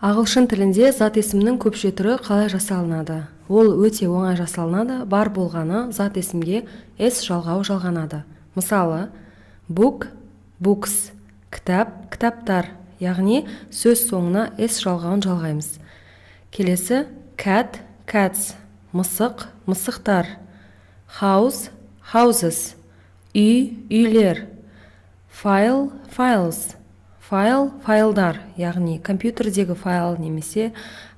Ағылшын тілінде зат есімнің көпше түрі қалай жасалынады? Ол өте оңай жасалынады. Бар болғаны, зат есімге s жалғауы жалғанады. Мысалы, book, books, кітап, кітаптар, яғни сөз соңына s жалғауын жалғаймыз. Келесі: cat, cats, мысық, мысықтар; house, houses, үй, үйлер; file, files, файл, файлдар, яғни компьютердегі файл немесе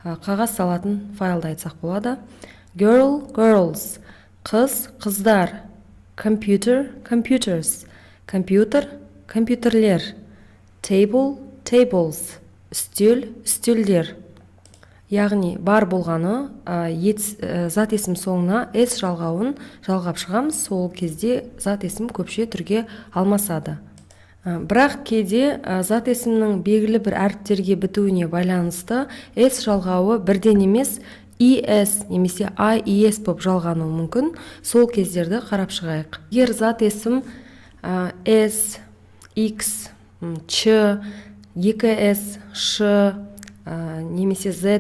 қағаз салатын файлды айтсақ болады; girl, girls, қыз, қыздар; computer, computers, компьютер, компьютерлер; table, tables, үстел, үстелдер. Яғни бар болғаны, зат есім соңына s жалғауын жалғап шығамыз. Сол кезде зат есім көпше түрге алмасады. Бірақ кейде зат есімнің белгілі бір әріптерге бітуіне байланысты s жалғауы бірден емес, es немесе ies болып жалғануы мүмкін. Сол кездерді қарап шығайық. Егер зат есім s, x, ч, екі s, ш немесе z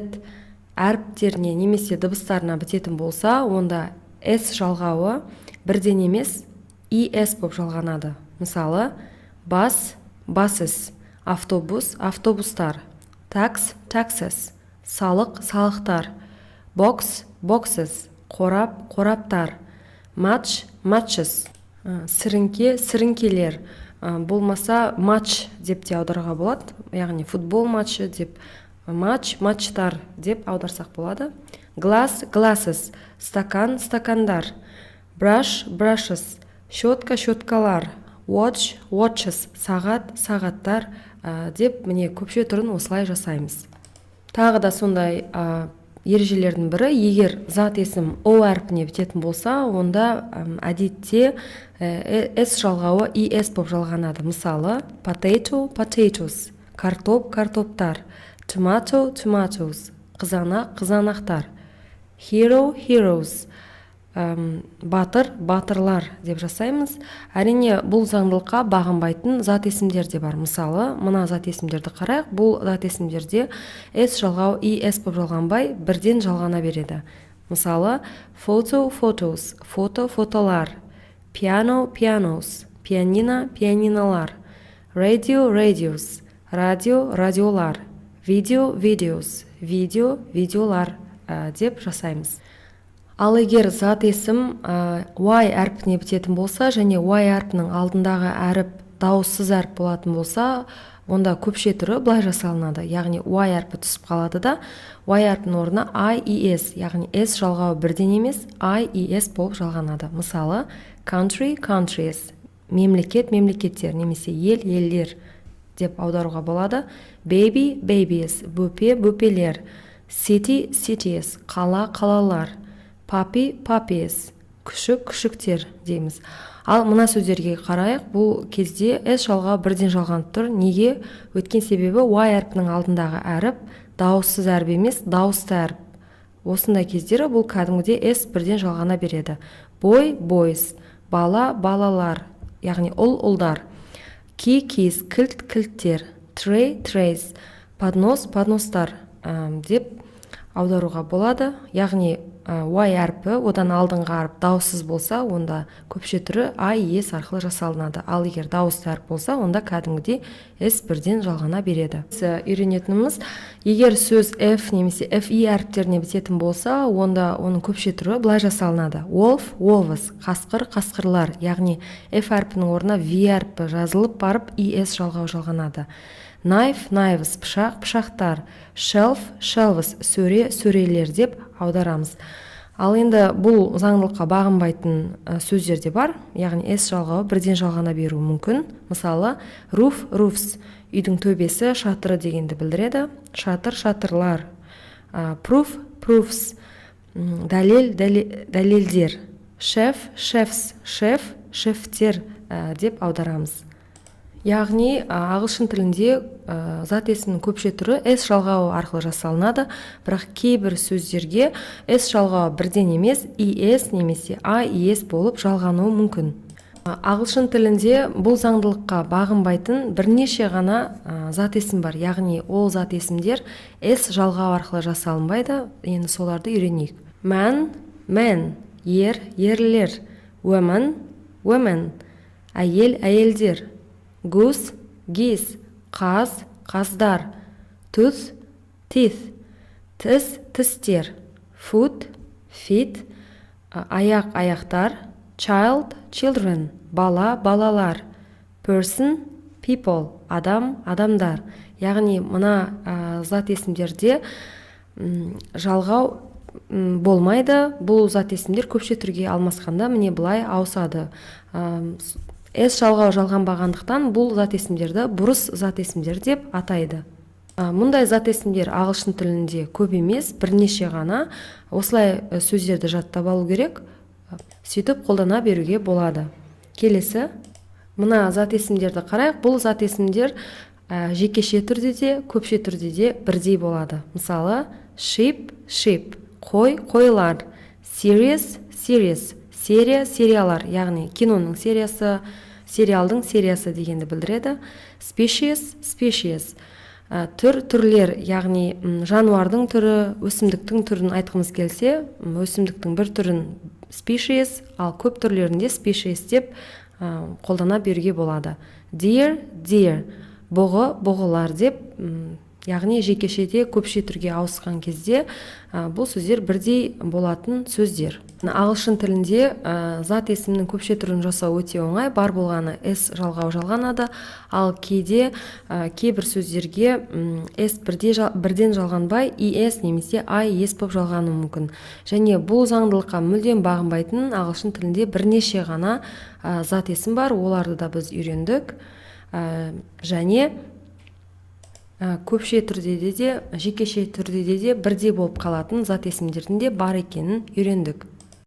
әріптеріне немесе дыбыстарына бітетін болса, онда s жалғауы бірден емес, es болып жалғанады. Мысалы, bus, buses, автобус, автобустар; tax, taxes, салық, салықтар; box, boxes, қорап, қораптар; match, matches, сіріңке, сіріңкелер, болмаса матч деп те аударуға болады, яғни футбол матчы деп, матч, матчтар деп аударсақ болады; glass, glasses, стакан, стакандар; brush, brushes, щетка, щеткалар; watch, watches, сағат, сағаттар деп, міне, көпше түрін осылай жасаймыз. Тағы да сондай ережелердің бірі: егер зат есім о әрпіне бітетін болса, онда әдетте s жалғауы es болып жалғанады. Мысалы, potato, potatoes, картоп, картоптар; tomato, tomatoes, қызанақ, қызанақтар; hero, heroes, батыр, батырлар деп жасаймыз. Әрине, бұл заңдылыққа бағынбайтын зат есімдер де бар. Мысалы, мына зат есімдерді қарайық. Бұл зат есімдерде s жалғау es болып жалғанбай, бірден жалғана береді. Мысалы, photo, photos, фото, фотолар; piano, pianos, пианино, пианинолар; radio, radios, радио, радиолар; video, videos, видео, видеолар деп жасаймыз. Ал егер зат есім y әрпіне бітетін болса және y әрпінің алдындағы әріп дауыссыз әріп болатын болса, онда көпше түрі былай жасалынады, яғни y әрпі түсіп қалады да, y әрпінің орнына i, es, яғни s жалғауы бірден емес, i, es болып жалғанады. Мысалы, country, countries, мемлекет, мемлекеттер немесе ел, елдер деп аударуға болады; baby, babies, бөпе, бөпелер; city, cities, қала, қалалар; puppy, puppies, күшік, күшіктер дейміз. Ал мына сөздерге қарайық. Бұл кезде s жалғауы бірден жалғанып тұр. Неге? Өткен себебі y әрпінің алдындағы әріп дауыссыз әріп емес, дауысты әріп. Осындай кездері бұл кәдімгідей s бірден жалғана береді. Boy, boys, бала, балалар, яғни ұл, ұлдар; key, keys, кілт, кілттер; tray, trays, поднос, подностар деп аударуға болады. Яғни y әрпі, одан алдыңғы әріп дауыссыз болса, онда көпше түрі i, es арқылы жасалынады. Ал егер дауысты әріп болса, онда кәдімгідей s бірден жалғана береді. Үйренетініміз: егер сөз f немесе fi әріптеріне бітетін болса, онда оның көпше түрі былай жасалынады: wolf, wolves, қасқыр, қасқырлар, яғни f әрпінің орнына v әрпі жазылып барып, es жалғау жалғанады; knife, knives, пышақ, пышақтар; shelf, shelves, сөре, сөрелер деп аударамыз. Ал енді бұл заңдылыққа бағынбайтын сөздер де бар, яғни s жалғауы бірден жалғана беруі мүмкін. Мысалы, roof, roofs, үйдің төбесі, шатыры дегенді білдіреді, шатыр, шатырлар; proof, proofs, дәлел, дәлелдер; chef, chefs, шеф, шефтер деп аударамыз. Яғни ағылшын тілінде зат есімнің көпше түрі s жалғауы арқылы жасалынады, бірақ кейбір сөздерге s жалғауы бірден емес, es немесе ies болып жалғануы мүмкін. Ағылшын тілінде бұл заңдылыққа бағынбайтын бірнеше ғана зат есім бар, яғни ол зат есімдер s жалғау арқылы жасалынбайды. Енді соларды үйренейік. Man, men, ер, ерлер. Woman, women, әйел, әйелдер. Goose, geese, қаз, қаздар. Tooth, teeth, тіс, тістер. Foot, feet, аяқ, аяқтар. Child, children, бала, балалар. Person, people, адам, адамдар. Яғни мына зат есімдерде жалғау болмайды. Бұл зат есімдер көпше түрге алмасқанда міне былай ауысады. S жалғау жалғанбағандықтан, бұл зат есімдерді бұрыс зат есімдер деп атайды. Мұндай зат есімдер ағылшын тілінде көп емес, бірнеше ғана. Осылай сөздерді жаттап алу керек, сөйтіп қолдана беруге болады. Келесі мына зат есімдерді қарайық. Бұл зат есімдер жекеше түрде де, көпше түрде де бірдей болады. Мысалы, sheep, sheep, қой, қойлар. Series, series, серия, сериялар, яғни киноның сериясы, сериалдың сериясы дегенді білдіреді. Species, species, түр, түрлер, яғни жануардың түрі, өсімдіктің түрін айтқымыз келсе, өсімдіктің бір түрін species, ал көп түрлерінде species деп қолдана беруге болады. Deer, deer, бұғы, бұғылар деп, яғни жекешеде, көпше түрге ауысқан кезде бұл сөздер бірдей болатын сөздер. Ағылшын тілінде зат есімнің көпше түрін жасау өте оңай, бар болғаны s жалғау жалғанады. Ал кейде кейбір сөздерге s бірден жалғанбай, es немесе ies болып жалғануы мүмкін. Және бұл заңдылыққа мүлдем бағынбайтын ағылшын тілінде бірнеше ғана зат есім бар, оларды да біз үйрендік. Және көпше түрде де, жекеше түрде де бірдей болып қалатын зат есімдердің де бар екенін үйрендік.